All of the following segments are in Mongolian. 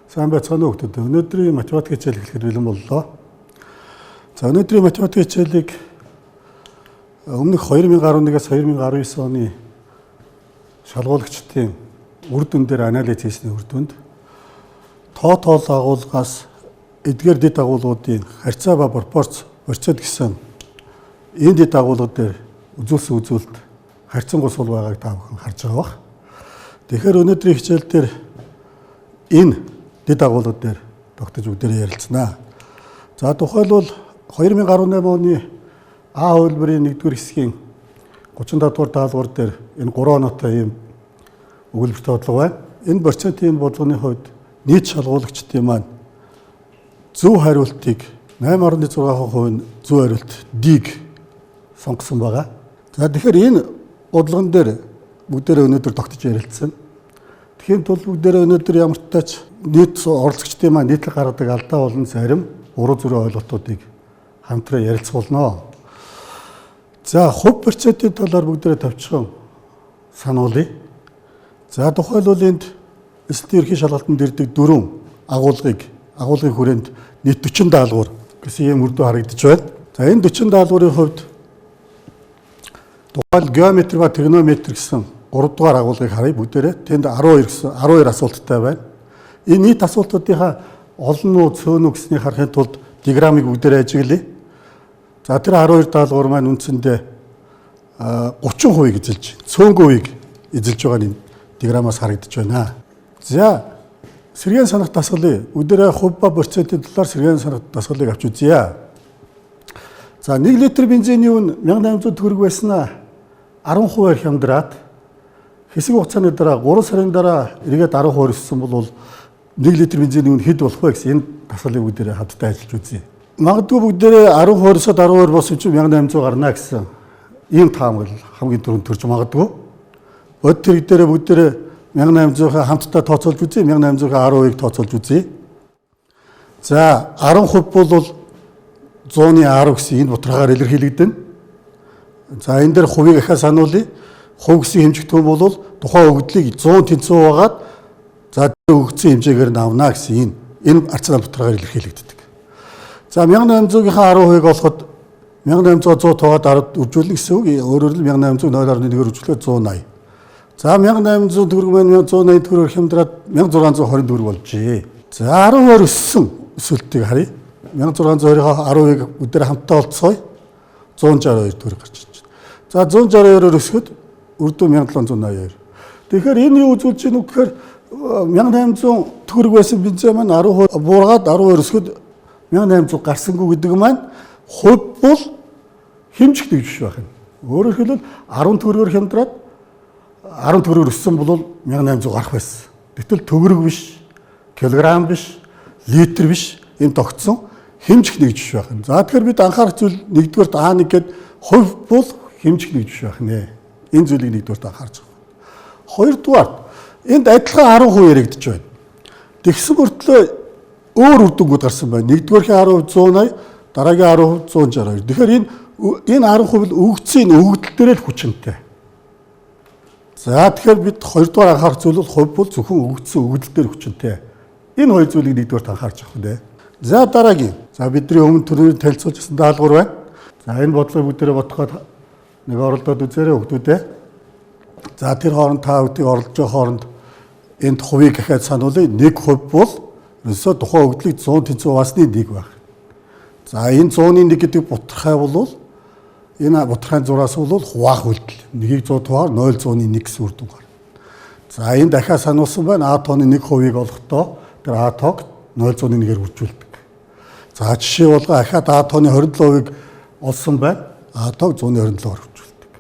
Сайн байцгаана уу хүмүүстээ. Өнөөдрийн математик хичээл эхлэхэд бэлэн боллоо. За, өнөөдрийн математик хичээлийг өмнөх 2011-аас 2019 оны шалгуулагчдын үр дүн дээр анализ хийсний үр дүнд тоо тоол агуулгаас эдгээр дэд агуулгуудын харьцаа ба пропорц, процент гэсэн энэ дэд агуулгууд дээр үзүүлсэн үзүүлэлт харьцангуй сул байгааг та бүхэн харж байгаа бах. Тэгэхээр өнөөдрийн хичээл дээр энэ дэд агуулгууд дээр тогтож бүгдээрээ ярилцсанаа. За, тухайлбал 2018 оны А хувилбарын 1-р хэсгийн 35 дугаар даалгавар дээр энэ 3 оноотой ийм өгүүлбэртэй бодлого байна. Энэ процентын бодлогын хувьд нийт шалгуулагчдын маань зөв хариултыг 8.6% нь зөв хариулт D-г сонгосон байгаа. За, тэгэхээр энэ бодлогон дээр бүгдээрээ өнөөдөр тогтож ярилцсан. Тэгэхийн тулд бүгдээрээ өнөөдөр ямар ч тач нийт оролцогчдын маань нийтлэг гаргадаг алдаа болон зарим буруу зүрх ойлголтуудыг хамтран ярилцах болно. За, хувь процентын талаар бүгдээрээ товчхон сануулъя. За, тухайлбал энд элсэлтийн ерхий шалгалтанд ирдэг дөрвөн агуулгын хүрээнд нийт 40 даалгавар гэсэн ийм үр дүн харагдаж байна. За, энэ 40 даалгаврын хувьд тухайл геометр ба тригонометр гэсэн 3 дугаар агуулгыг харъя бүгдээрээ. Тэнд 12 гэсэн 12 асуулттай байна. Энэ нийт асуултуудынхаа олон уу цөөн үү гэснийг харахын тулд диаграммыг бүгдээрээ ажиглая. За, тэр 12 даалгавар маань үндсэндээ 30%-ийг эзэлж, цөөнгөө хувийг эзэлж байгаа нь диаграммаас харагдаж байна. За, сэргээн санах дасгалыг бүгдээрээ хувь ба процентын талаар сэргээн санах дасгалыг авч үзье. За, 1 литр бензиний үн 1800 төгрөг байснаа 10%-аар хямдраад хэсэг хугацааны дараа 3 сарын дараа эргээд 10% өссөн бол 1 литр бензиний үн хэд болох вэ гэсэн энэ дасгалыг бүгдээрээ хамтдаа ажиллаж үзье. Магадгүй бүгдээрээ 10% өсөд 10% болсон чинь 1800 гарна гэсэн ийм таамаглал хамгийн түрүүнд төрж магадгүй. Бодит хэрэг дээрээ бүгдээрээ 1800-аа хамтдаа тооцоолж үзье, 1800-аа 10%-ыг тооцоолж үзье. За, 10% бол 100-ны 10 гэсэн энэ бутархаагаар илэрхийлэгдэнэ. За, энэ дээр хувийг ахаа сануулъя. Хувь гэсэн хэмжигдэхүүн бол тухайн өгөгдлийг 100 тэнцүү байгаад, за, өгөгдсөн хэмжээгээр нь авна гэсэн энэ арцгаал бутархаагаар илэрхийлэгддэг. За, 1800-ийнхаа 10%-ыг олоход 1800 100 туугаад 10 үржүүлнэ гэсэн үг. Өөрөөр нь 1800 0.1-ээр үржүүлээд 180. За, 1800 төгрөг маань 1180 төгрөгөөр хямдраад 1620 төгрөг болжээ. За, 10%-аар өссөн өсөлтийг харъя. 1620-ийнхаа 10%-ыг бүгдээр хамтдаа олцгоё. 162 төгрөг гарч ирж байна. За, 162-оор өсөхөд үр дүн 1782. Тэгэхээр энэ юу үзүүлж байна вэ гэхээр 1800 төгрөг байсан бензин маань 10% буургаад 10% өсөхөд 1800 гарсангүй гэдэг маань хувь бол хэмжих нэгж биш байх юм. Өөрөөр хэлбэл 10 төгрөгөөр хямдраад 10 төгрөгөөр өссөн бол 1800 гарах байсан. Гэтэл төгрөг биш, килограмм биш, литр биш, энэ тогтсон хэмжих нэгж биш байх юм. За, тэгэхээр бид анхаарах зүйл нэгдүгээрт А1 гээд хувь бол хэмжих нэгж биш байх нэ. Энэ зүйлийг нэгдүгээрт анхаарч байгаа. Хоёрдугаарт энд адилхан 10% яригдж байна. Тэгсэн мөртлөө өөр үр дүнгууд гарсан байна. Нэгдүгээрхийн 10% 180, дараагийн 10% 162. Тэгэхээр энэ 10% л өгөгдсөн энэ өгөгдөл дээр л хүчинтэй. За, тэгэхээр бид хоёрдугаар анхаарах зүйл бол хувь бол зөвхөн өгөгдсөн өгөгдөл дээр хүчинтэй. Энэ хоёр зүйлийг нэгдүгээрт анхаарч авах нэ. За, дараагийн. За, бидний өмнө түрүүний танилцуулж ирсэн даалгавар байна. За, энэ бодлогыг бүгдээрээ бодоход нэг оролдоод үзээрэй хүмүүдээ. За, тэр хооронд та бүдийг оролдож байгаа хооронд энд хувийг ахаад сануулъя. 1% бол ерөөсөө тухайн өгөгдлийг 100 тэнцүү хуваасны 1 байх. За, энэ 100-ны 1 гэдэг бутархай бол энэ бутархайн зураас бол хуваах үйлдэл. Нэгийг 100 хуваар 0.1 гэсэн үр дүн гарна. За, энэ дахиад сануулсан байна. А тооны 1%-ийг олохдоо тэр А тоог 0.1-ээр үржүүлдэг. За, жишээ болгоо ахаад А тооны 27%-ыг олсон байна. А тоог 127-оор үржүүлдэг.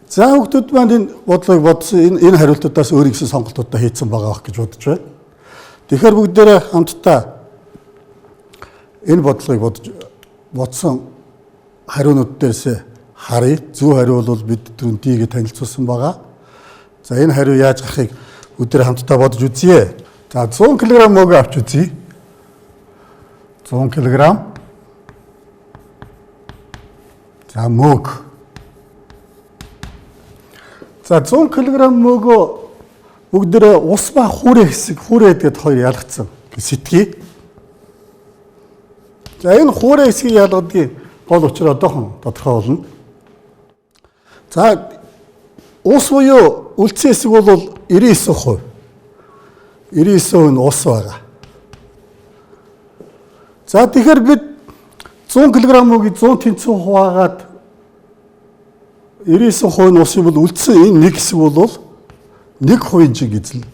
За, хүүхдүүд маань энэ бодлогыг бодсон, энэ хариултуудаас өөр ихсэн сонголтуудаа хийцэн байгаа байх гэж бодож байна. Тэгэхээр бүгдээрээ хамтдаа энэ бодлогыг бодож бодсон хариунууд дээрээс харъя. Зөв хариу бол бид түрүүн D-г танилцуулсан байгаа. За, энэ хариу яаж гарахыг бүгдээрээ хамтдаа бодож үзье. За, 100 кг мөг авч үзье. 100 кг. За, мөг. За, 100 кг мөгөө Бүгдээрээ ус ба хүрээ хэсэг хүрээ гэдээ хоёр ялгцсан сэтгэе. За энэ хуурай хэсгийг ялгадгийн гол учир одоохон тодорхой болно. За ус буюу үлдсэн хэсэг бол 99%. 99% нь ус байгаа. За тэгэхээр бид 100 кг мөгийг 100 тэнцүү хуваагаад 99% нь ус юм бол үлдсэн энэ нэг хэсэг бол 1% жиг эзэлнэ.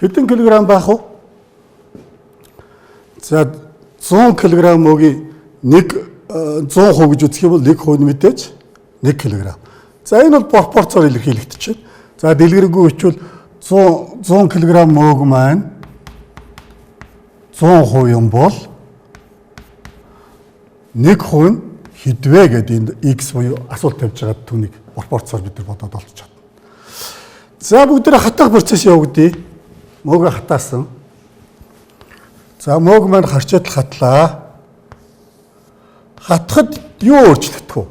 Хэдэн килограмм байх вэ? За 100 кг мөгийг 100% гэж үзэх юм бол 1% нь мэдээж 1 кг. За энэ бол пропорцоор илэрхийлэгдэж байна. За дэлгэрэнгүй бичвэл 100 кг мөөг маань 100% юм бол 1% нь хэдвэ гэдэг энд x буюу асуулт тавьж байгаа түүнийг пропорцоор бид нар бодоод олж чадна. За бүгдээ хатаах процесс явагдъя. Мөөгөө хатаасан. За мөөг маань харчаатал хатлаа. Хатахад юу өөрчлөгдөх вэ?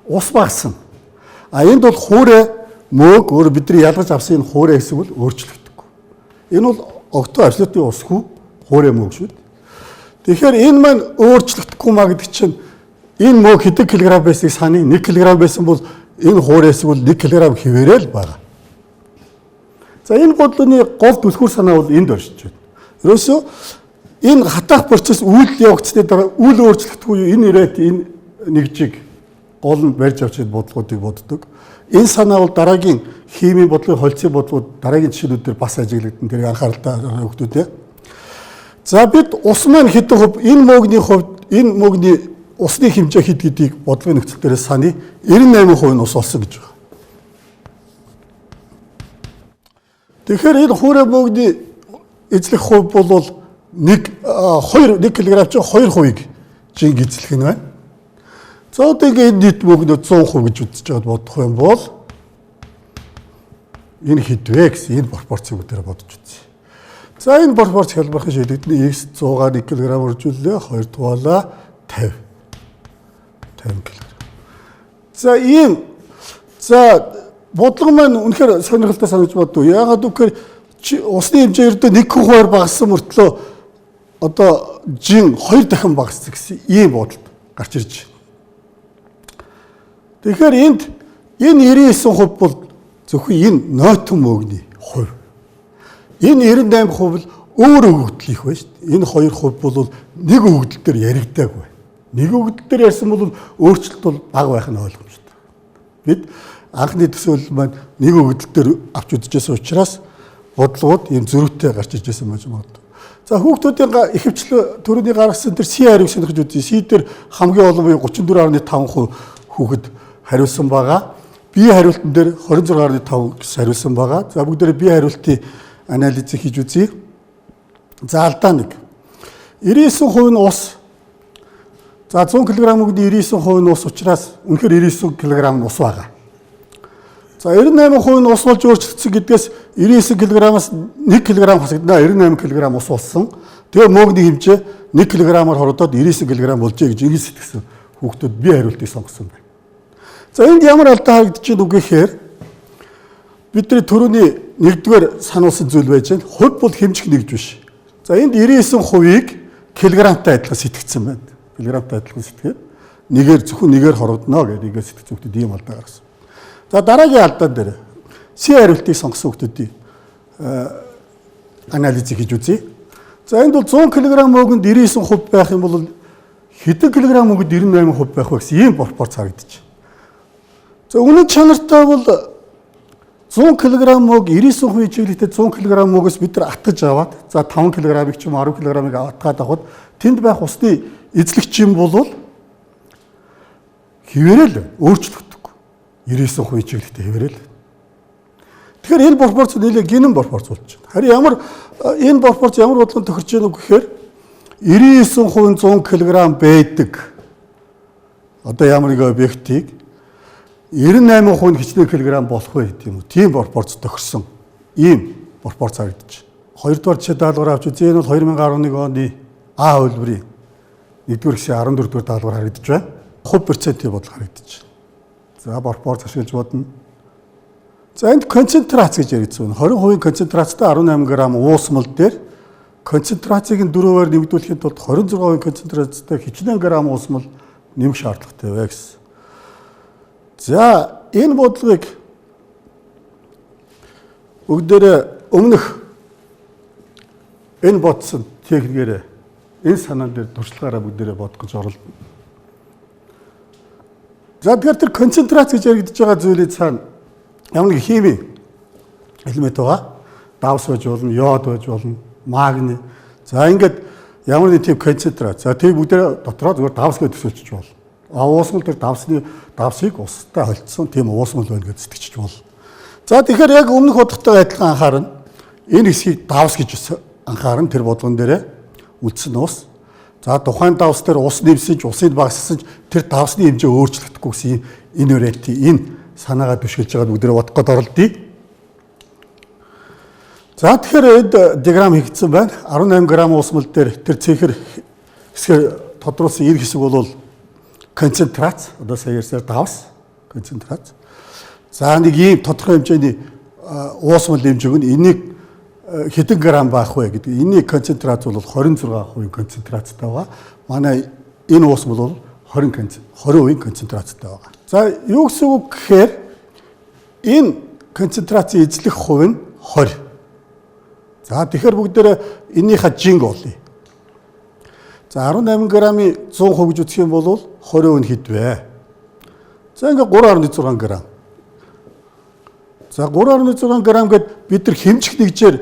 Ус багасна. А энд бол хуурай мөөг өөр бидний ялгаж авсан энэ хуурай хэсэг бол өөрчлөгдөхгүй. Энэ бол огтхон абсолютын усгүй хуурай мөөг шүү дээ. Тэгэхээр энэ маань өөрчлөгдөхгүй маа гэдэг чинь энэ мөөг хэдэн килограмм байсныг саний. 1 кг байсан бол энэ хуурай хэсэг бол 1 кг хэвээрээ л байгаа. За энэ бодлооны гол түлхүүр санаа бол энд оршиж байна. Ерөөсөө энэ хатаах процесс үйл явагдсны дараа үйл өөрчлөгдөхгүй энэ ирээд энэ нэгжийг гол нь барьж авч бодлогоодыг боддог. Энэ санаа бол дараагийн химийн бодлогын холцын бодлогод дараагийн жишээнүүд дээр бас ажиглагдана. Тэрийг анхааралтай хүмүүстээ. За бид ус маань хэдэн хувь энэ мөөгний хувьд энэ мөөгний усны хэмжээ хэд гэдгийг бодлогын нөхцөл дээрээс саний 98% нь ус болсон гэж байна. Тэгэхээр энэ хуурай мөөгний эзлэх хувь бол 1 2 1 кг чинь 2%-ийг жинг эзлэх нь байна. За одоо ингээ энэ нийт мөнгөнд 100% гэж үзэж байгаад бодох юм бол энэ хэд вэ гэсэн энэ пропорцийг бүгдээрээ бодож үзье. За энэ пропорц хялбархан шийдэгдэнэ. X 100-аар 1 кг үржүүллээ. 2 дугаалаа 50. 50 кг. За ийм за бодлого маань үнэхээр сонирхолтой санагдаж боддог. Яагаад гэвэл усны хэмжээ ердөө 1% багассан мөртлөө одоо жин 2 дахин багассан гэсэн ийм бодолд гарч ирж байна. Тэгэхээр энд энэ 99% бол зөвхөн энэ нойтон мөөгний хувь. Энэ 98% бол өөр өгөгдөл их байна шүү дээ. Энэ 2% бол нэг өгөгдөл дээр яригдаагүй. Нэг өгөгдөл дээр ярьсан бол өөрчлөлт бол бага байх нь ойлгомжтой. Бид анхны төсөөлөл маань нэг өгөгдөл дээр авч үзчихсэн учраас бодлогод ийм зөрүүтэй гарч иж байсан байж магадгүй. За хүүхдүүдийн ихэвчлэн төрөний гаргасан тэр C хариуг сонирхож үзье. C дээр хамгийн олон буюу 34.5% хүүхэд хариулсан байгаа. B хариултан дээр 26.5 гэж хариулсан байгаа. За бүгдээрээ B хариултын анализ хийж үзье. За алдаа нэг. 99% нь ус. За 100 кг мөнгөний 99% нь ус учраас үнэхээр 99 кг нь ус байгаа. За 98% нь ус болж өөрчлөгдсөн гэдгээс 99 кг-аас 1 кг хасагдана 98 кг ус болсон. Тэгээ мөөгний хэмжээ 1 кг-аар хорогдоод 99 кг болжээ гэж ингэж сэтгэсэн хүүхдүүд би хариултыг сонгосон байна. За энд ямар алдаа харагдаж байна үг гэхээр бидний төрөний нэгдүгээр сануулсан зүйл байж байна. Хувь бол хэмжих нэгж биш. За энд 99%-ийг килограммтай адилхан сэтгцэн байна. Килограммтай адилхан сэтгээд нэгээр зөвхөн нэгээр хорогдно гэдэг ингээд сэтгцэн хүүхдүүд ийм алдаа гаргасан. За дараагийн алдаан дээр C хариултыг сонгосон хүүхдүүдийн анализыг хийж үзье. За энд бол 100 кг мөнгөнд 99% байх юм бол хэдэн килограмм мөнгөнд 98% байх вэ гэсэн ийм пропорц харагдаж байна. За үнэн чанартай бол 100 кг мөг 99% чиглэлтэй 100 кг мөгөөс бид нар атгаж аваад за 5 кг-ыг ч юм уу 10 кг-ыг атгаад авахад тэнд байх усны эзлэгч юм бол хэвээрэл өөрчлөгдөхгүй. 99% чиглэлтэй хэвээрэл. Тэгэхээр энэ пропорц нэлээ гинэн пропорц болчихно. Харин ямар энэ пропорц ямар бодлогод тохирч яах вэ гэхээр 99% 100 кг байдаг. Одоо ямар нэг объектыг 98% нь хичнээн килограмм болох вэ гэдэг юм уу? Тийм пропорц тохирсон. Ийм пропорц харагдаж. Хоёрдугаар жишээ даалгавар авч үзье. Энэ бол 2011 оны А хувилбарын 1-р хэсгийн 14-р даалгавар харагдаж байна. Хувь процентын бодол харагдаж байна. За пропорц ашиглаж бодно. За, энд концентрац гэж яригдсан. 20% концентрацтай 18 г уусмал дээр концентрацийг нь 4-ээр нэмэгдүүлэхийн тулд 26% концентрацтай хичнээн грамм уусмал нэмэх шаардлагатай вэ гэсэн. За, энэ бодлогыг бүгдээрээ өмнөх энэ бодсон техникээрээ, энэ санаан дээр туршлагаараа бүгдээрээ бодох гэж оролдоно. За, тэгэхээр тэр концентрац гэж яригдж байгаа зүйлийг цаана ямар нэг химийн элемент байгаа. Давс байж болно, йод байж болно, магний. За, ингээд ямар нэг тийм концентрац. За, тэр бүгдээ дотроо зүгээр давс гэж төсөөлчих болно. А уусмал тэр давсны давсыг устай холцсон тийм уусмал байна гэж сэтгэчих болно. За, тэгэхээр яг өмнөх бодлоготой адилхан анхаарна. Энэ хэсгийг давс гэж анхаарна, тэр бодлогон дээрээ үлдсэн ус. За, тухайн давс дээр ус нэмсэн ч, усыг багасгасан ч тэр давсны хэмжээ өөрчлөгдөхгүй гэсэн энэ вариантын энэ санаагаа түшгэлж байгаа бүгдээ бодох гээд оролдъё. За, тэгэхээр энд диаграмм хийгдсэн байна. 18 г уусмал дээр тэр цэнхэр хэсгээр тодруулсан энэ хэсэг бол концентрац. Одоо сая ярьсаар давс концентрац. За, нэг ийм тодорхой хэмжээний уусмал хэмжээг нь энийг хэдэн грамм байх вэ гэдэг. Энийн концентрац бол 26% концентрацтай байгаа. Манай энэ уусмал бол 20 20% концентрацтай байгаа. За, юу гэсэн үг гэхээр энэ концентрацийн эзлэх хувь нь 20. За, тэгэхээр бүгдээрээ энийхээ жинг олъё. За, 18 граммын 100% гэж үзэх юм бол 20% нь хэд вэ? За, ингээ 3.6 грамм. За, 3.6 грамм гэд бид нар хэмжих нэгжээр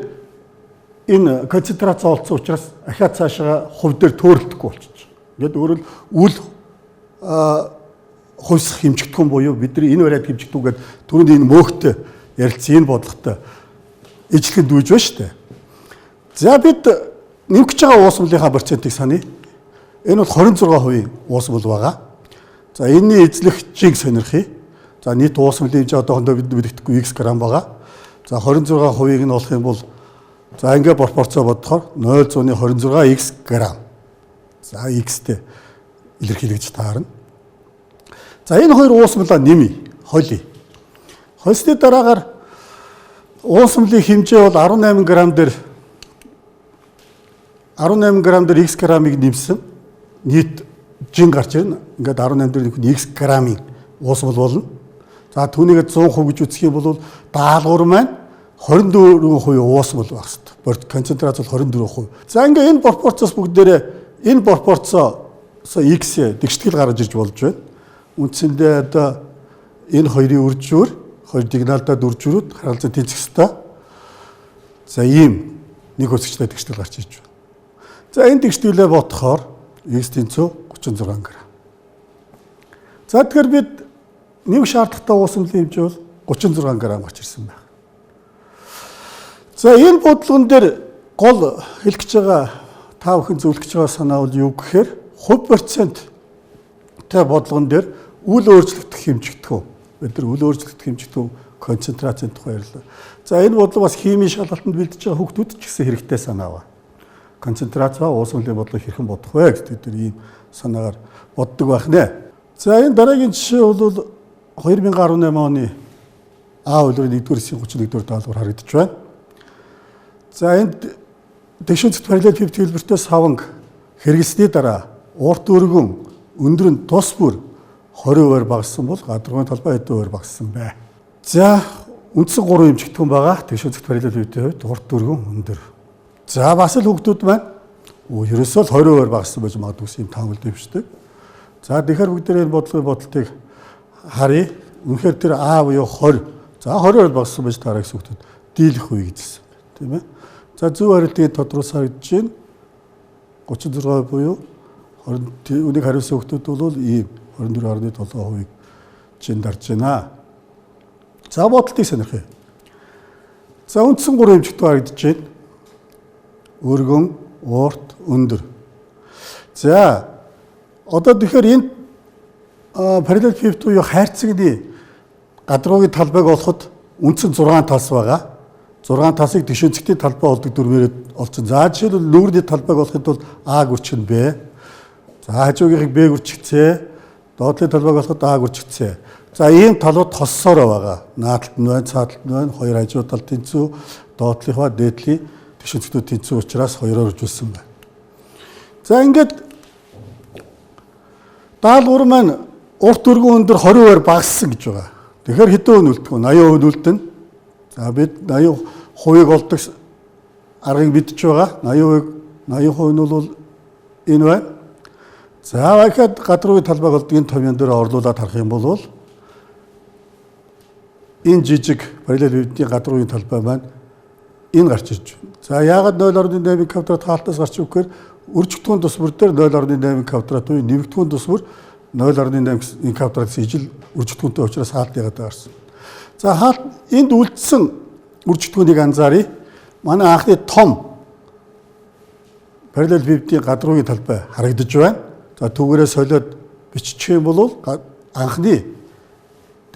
энэ концентрац олцсон учраас ахиад цаашаа хувь дээр төөрөлдөхгүй болчих. Ингээд өөрөөр үл хувьсах хэмжигдэхүүн буюу бидний энэ вариант хэмжигдэхүүн гэдэг түрүүнд энэ мөөхтэй ярилцсан энэ бодлоготой ижлэхэн дүүж байна шүү дээ. За, бид нэмэх гэж байгаа уусмалынхаа процентыг саная. Энэ бол 26% уусмал байгаа. За, энэний эзлэх жинг сонирхъя. За, нийт уусмалын хэмжээ одоохондоо бид мэддэхгүй, x грамм байгаа. За, 26%-ийг нь олох юм бол, за, ингээ пропорцоо бодохоор 0.26 x грамм. За, x-тэй илэрхийлэгдэж таарна. За, энэ хоёр уусмалаа нэмье, холиё. Хольсны дараагаар уусмалын хэмжээ бол 18 грамм дээр, 18 грамм дээр x граммыг нэмсэн нийт жин гарч ирнэ. Ингээд 18 дээр нэмэх нь x граммын уусмал болно. За, түүнийг 100% гэж үзэх юм бол даалгавар маань 24% уусмал байх хэрэгтэй. Борт концентрац бол 24%. За, ингээ энэ пропорцоос бүгдээрээ энэ пропорцоо x тэгштгэл гаргаж ирж болж байна. Үндсэндээ одоо энэ хоёрын үржүүр, хоёр диагоналдаад үржүүрүүд харалзан тэнцэх ёстой. За, ийм нэг өсгчтэй тэгштгэл гарч ирж байна. За, энэ тэгштгэлээ бодохоор x тэнцүү 36 грамм. За, тэгэхээр бид нэг шаардлагатай уусмалын хэмжээ бол 36 грамм гарч ирсэн байна. За, энэ бодлогон дээр гол хэлэх гэж байгаа, та бүхэн зөвлөх гэж байгаа санаа бол юу гэхээр хувь проценттай бодлогон дээр үл өөрчлөгдөх хэмжигдэхүүн. Бид нар үл өөрчлөгдөх хэмжигдэхүүн концентрацийн тухай ярьлаа. За, энэ бодлого бас химийн шалгалтанд бэлдэж байгаа хүүхдүүд ч гэсэн хэрэгтэй санаа ба. Концентрац ба уусмалын бодлого хэрхэн бодох вэ гэдэг дээр ийм санаагаар боддог байх нэ. За, энэ дараагийн жишээ бол 2018 оны А хувилбарын 1-р хэсгийн 31-р даалгавар харагдаж байна. За, энд тэгш өнцөгт параллелепипед хэлбэртэй саванг хэрэглэсний дараа урт өргөн өндөр нь тус бүр 20%-аар багассан бол гадаргуун талбай хэдэн хувиар багассан бэ? За, үндсэн 3 хэмжигдэхүүн байгаа. Тэгш өнцөгт параллелепипедийн хувьд урт, өргөн, өндөр. За, бас л хүүхдүүд маань ерөөсөө л 20%-аар багассан байж магадгүй юм таамаглал дэвшдэг. За, тэгэхээр бүгдээрээ энэ бодлогын бодолтыг харъя. Үнэхээр тэр А буюу 20. За, 20-оор багассан байж таараа гэсэн хүүхдүүд дийлэх үе гэжсэн байна. Тийм ээ. За, зөв хариултыг тодруулсаар гэж байна. 36 буюу 20. Үнийг хариулсан хүүхдүүд бол ийм 24.7%-ийг чин дарж байна. За, бодолтыг сонирхъя. За, үндсэн 3 хэмжигдэхүүн харагдаж байна. Өргөн, урт, өндөр. За, одоо тэгэхээр энэ параллелепипед буюу хайрцагны гадаргуугийн талбайг олоход үндсэн 6 тас байгаа. 6 тасыг тэгш өнцөгтийн талбай олдог дүрмээр олцсон. За, жишээлбэл, нүүрний талбайг олохын тулд А гүрчих нь Б. За, хажуугийнхыг Б гүрчих С. Доотлын талбайг олоход А гүрчих С. За, ийм талууд тоссоор байгаа. Наад талд нь байна, цаад талд нь байна. Хоёр хажуу тал тэнцүү, доотлынхаа дээдлийн тэгш өнцгтүүд тэнцүү учраас хоёроор үржүүлсэн байна. За, ингээд даалгавар маань урт өргөн өндөр 20%-аар багассан гэж байгаа. Тэгэхээр хэдэн хувь нь үлдэх вэ? 80% нь үлдэнэ. За, бид 80%-ыг олдог аргыг мэдж байгаа. 80%, 80% нь бол энэ байна. За, ахаад гадруугийн талбайг олдог энэ томьёон дээр орлуулад харах юм бол энэ жижиг параллелепипедийн гадруугийн талбай маань энэ гарч ирж байна. За, яагаад 0.8 квадрат хаалтаас гарч ирэхээр үржигдэхүүн тус бүр дээр 0.8 квадрат буюу нэвэгдэхүүн тус бүр 0.8 квадрат гэсэн ижил үржигдэхүүнтэй учраас хаалт яагаад гарсан. За, хаалт энд үлдсэн үржигдэхүүнийг анзааръя. Манай анхны том параллелепипедийн гадруугийн талбай харагдаж байна. За, түүгээрээ солиод биччих юм бол анхны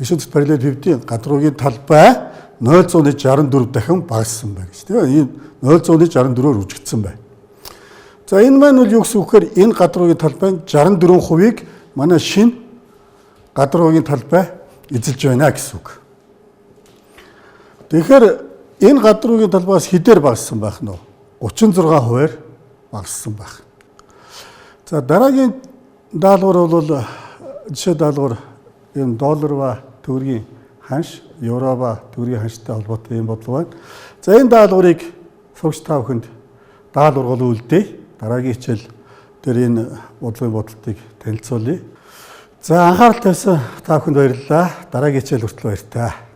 тэгш өнцөгт параллелепипедийн гадруугийн талбай 0.64 дахин багассан байна гэж, тийм ээ. Энэ 0.64-оор үржигдсэн байна. За, энэ маань бол юу гэсэн үг гэхээр энэ гадруугийн талбайн 64%-ийг манай шинэ гадруугийн талбай эзэлж байна гэсэн үг. Тэгэхээр энэ гадруугийн талбайгаас хэдээр багассан байх нь вэ? 36%-аар багассан байх. За, дараагийн даалгавар бол жишээ даалгавар, энэ доллар ба төгрөгийн ханш, евро ба төгрөгийн ханштай холбоотой юм бодлого байна. За, энэ даалгаврыг сурагч та бүхэнд даалгавар гол үлдээе. Дараагийн хичээл дээр энэ бодлогын бодолтыг танилцуулъя. За, анхаарал тавьсан та бүхэнд баярлалаа. Дараагийн хичээл хүртэл баяртай.